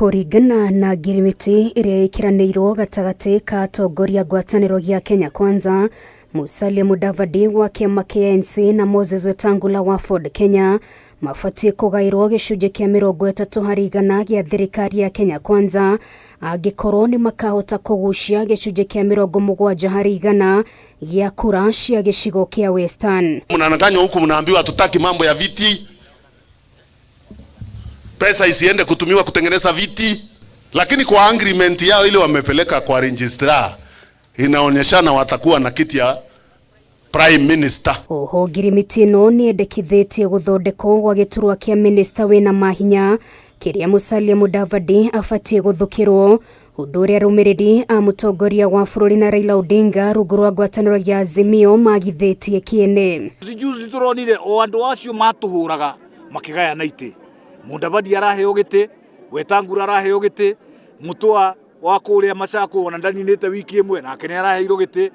Kũringana na ngirimiti ĩrĩa ĩkĩranĩirwo gatagatĩ ka atongoria ngwatanĩro ya Kenya Kwanza, Musalia Mudavadi wa kĩama kĩa ANC na Moses Wetangula wa Ford Kenya mabatiĩ kũgaĩrwo gĩcunjĩ kĩa 30% gĩa thirikari ya Kenya Kwanza angĩkorwo nĩ makahota kũgucia gĩcunjĩ kĩa 70% gĩa kura cia gĩcigo kĩa Western. Mnadanganywa huku, mnaambiwa hatutaki mambo ya viti, pesa isiende kutumiwa kutengeneza viti, lakini kwa agreement yao ile wamepeleka kwa registrar inaonyeshana watakuwa na kiti ya prime minister. Oho ngirimiti ĩno nĩ ĩndekithĩtie gũthondekwo gwa gĩturwa kĩa minista wĩna mahinya kĩrĩa Musalia Mudavadi abatiĩ gũthukĩrwo, ũndũ ũrĩa arũmĩrĩri a mũtongoria wa bũrũri na Raila Odinga rungu rwa ngwatanĩro ya Azimio magithĩtie kĩene. Juzi turonire o andũ acio matũhũraga makĩgayana itĩ. Mudavadi araheo gĩtĩ, Wetangula araheo gĩtĩ, Mutua wa kũrĩa Machakos ona ndaninĩte wiki ĩmwe nake nĩ araheirwo gĩtĩ.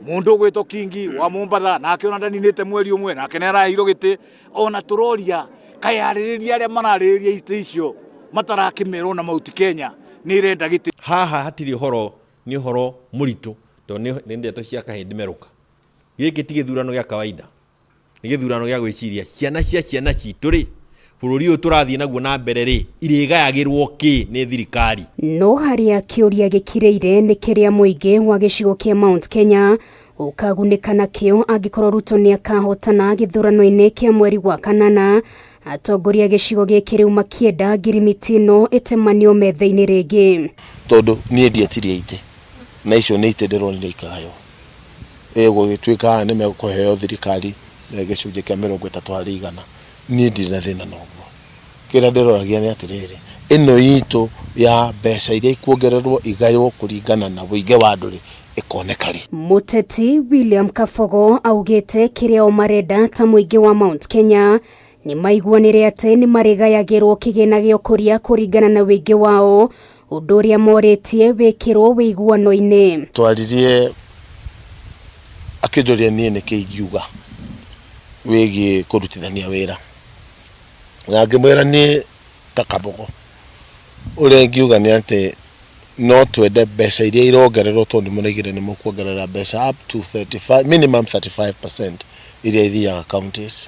Mũndũ ũgwĩtwo Kingi wa Mombatha nake ona ndaninĩte mweri ũmwe nake nĩ araheirwo gĩtĩ. Ona tũroria kaĩ arĩrĩria arĩa mararĩrĩria itĩ icio matarakĩmerwo na Mount Kenya nĩ ĩrenda gĩtĩ. Haha hatirĩ ũhoro, nĩ ũhoro mũritũ tondũ nĩ ndeto cia kahĩndĩ merũka. Gĩkĩ ti gĩthurano gĩa kawaida, nĩ gĩthurano gĩa gwĩciria ciana cia ciana citũ rĩ, bũrũri ũyũ tũrathiĩ naguo na mbere rĩ, irĩgayagĩrwo kĩ nĩ thirikari. No harĩa kĩũria gĩkirĩire nĩ kĩrĩa mũingĩ wa gĩcigo kĩa Mount Kenya ũkagunĩka nakĩo angĩkorwo Ruto nĩ akahotana gĩthurano-inĩ kĩa mweri wa kanana. Atongoria gĩcigo gĩkĩ rĩu makĩenda ngirimiti ĩno ĩtemanio metha-inĩ rĩngĩ. Tondũ niĩ ndietirie itĩ na icio nĩ itĩ ndĩronire ikĩgaywo, ĩgũgĩtuĩka nĩ mekũheo thirikari gĩcunjĩ kĩa 30%, niĩ ndirĩ na thĩna na ũguo. Kĩrĩa ndĩroragia nĩ atĩrĩrĩ, ĩno itũ ya mbeca iria ikuongererwo igaywo kũringana na ũingĩ wa andũ rĩ, ĩkoneka rĩ? Mũteti William Kabogo augĩte kĩrĩa o marenda ta mũingĩ wa Mount Kenya nĩ maiguanĩre atĩ nĩ marĩgayagĩrwo kĩgĩna gĩa ũkũria kũringana na ũingĩ wao, ũndũ ũrĩa morĩtie wĩkĩrwo wĩiguano-inĩ. Twaririe akĩnjũria niĩ nĩkĩ ingiuga wĩgiĩ kũrutithania wĩra, na ngĩmwĩra niĩ ta Kabogo ũrĩa ingiuga nĩ atĩ no twende mbeca iria irongererwo, tondũ nĩ mũraigire nĩ mũkuongerera mbeca up to 35, minimum 35% iria ithiaga counties,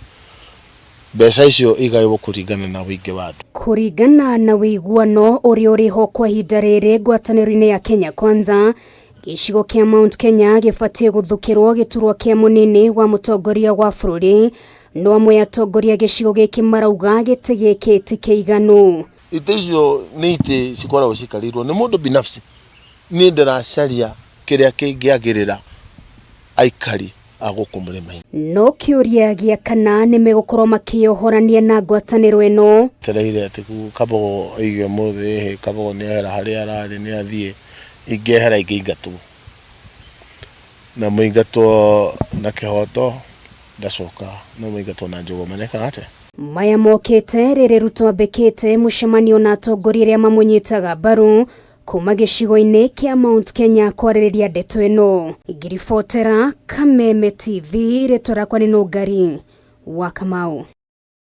mbeca icio igaywo kũringana na ũingĩ wa andũ. Kũringana na wĩiguano ũrĩa ũrĩho kwa ihinda rĩrĩ ngwatanĩro-inĩ ya Kenya Kwanza, gĩcigo kĩa Mount Kenya gĩbatiĩ gũthukĩrwo gĩturwa kĩa mũnini wa mũtongoria wa bũrũri, no amwe atongoria gĩcigo gĩkĩ marauga gĩtĩ gĩkĩ ti kĩiganu. Itĩ icio nĩ itĩ cikoragwo cikarĩirwo nĩ mũndũ binafsi. Niĩ ndĩracaria kĩrĩa kĩngĩagĩrĩra aikari a gũkũ mũrĩma-inĩ. No kĩũria gĩa kana nĩ megũkorwo makĩohorania na ngwatanĩro ĩno. Tereire atĩ Kabogo oige ũmũthĩ ĩhĩ Kabogo nĩ ehera harĩa ararĩ nĩ athiĩ, ingĩehera ingĩingatwo, na mũingatwo na kĩhoto ndacoka, no mũingatwo na njũgũma nĩkaga atĩa. Maya mokĩte rĩrĩ Ruto ambĩkĩte mũcemanio na atongoria arĩa mamũnyitaga mbaru kuma gĩcigo-inĩ kĩa Mount Kenya kwarĩrĩria ndeto ĩno. Ngiribotera Kameme TV, rĩtwa rĩakwa nĩ Nũngari wa Kamau.